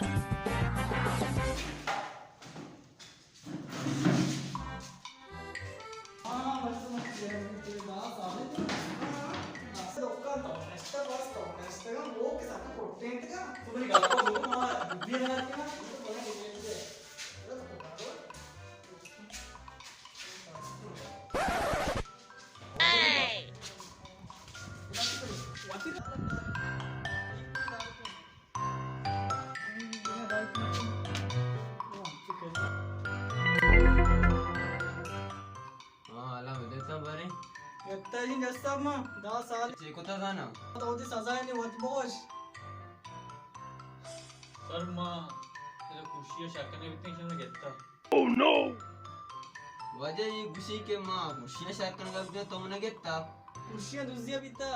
ہاں، حالا ملے تا بارے۔ گتا جی جس صاحب ما دہ سال۔ چے کتا زانا؟ تو دی سزا نے وت بوش۔ سر ما تیرا خوشی شکنے بیتے شنو گتا۔ واجہ یہ گوشی کہ ما خوشیاں شر کنگا بیتا تو منا گتا۔ خوشیاں دزیا بیتا۔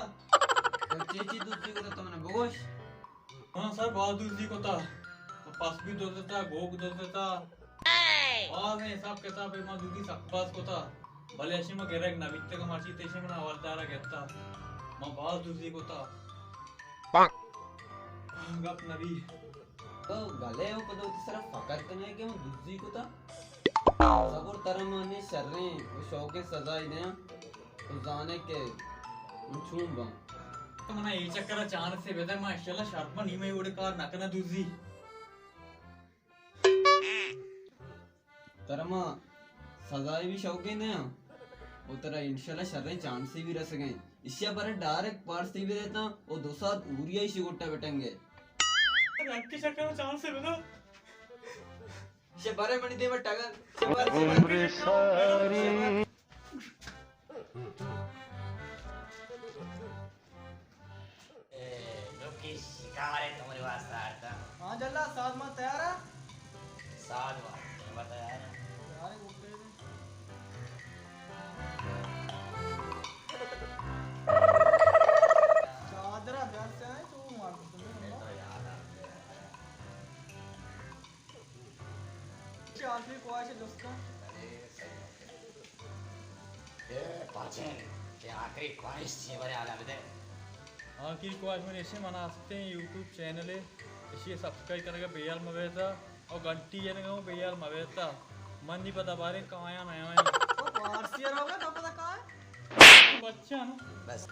تو چے چی دزی کتا تو منا بگوش۔ ہاں سر، باز دزی کتا۔ پس بھی دزتا، گوک دزتا۔ باز حساب کتاب ما دزی سک باز کتا۔ بلے اشی ما گرگ نہ بیتگا، مرچی تیشی منا حوالدارا گتا۔ ما باز دزی کتا۔ گپ نبی۔ تو بلے او پدا وتی سرا فخر کنے کہ من دزی کتا۔ صبر ترا من نے شریں و شوقیں سزائی دیاں۔ تو زانے کہ من چون باں۔ تو منا اے چکرا چانسے بدے، من انشاءاللہ شرط ما نیمے وڑے کار نہ کناں دزی۔ ترا ما سزائے بھی شوقیں دیاں و ترا انشاءاللہ شریں چانسے بھی رسگیں۔ اشیا برے ڈائریکٹ پارسی بھی دیتا و دو ساعت اوریا ایشی گٹا بٹنگے۔ رنکی شکر چانسے بدو۔ اشیا برے منی دیما ٹگا۔ اشیا برے، اشیا برے۔ اے، نوکی شکار ہے تمہاری واسطہ آرتا۔ ہاں جلا، ساز ما تیار ہے؟ ساز ما، ما تیار ہے۔ تیار ہے، اوکے۔ چادرہ بیار سے آئے تو مار دو۔ اے تو یار ہے۔ چے آخری خواہش ہے دوستاں؟ اے پاچن، تئی آخری خواہش چی، برے حالا بدے۔ آخری خواہش من ایشی، من آستیں یوٹیوب چینل ہے، ایشی سبسکرائب کنگا بیال مبیتا اور گھنٹی جنگا بیال مبیتا۔ من دی پتا بارے کایا نیا ہے۔ تو فارسی روگا تو پتا کہاں ہے؟ بچہ نا۔ بس۔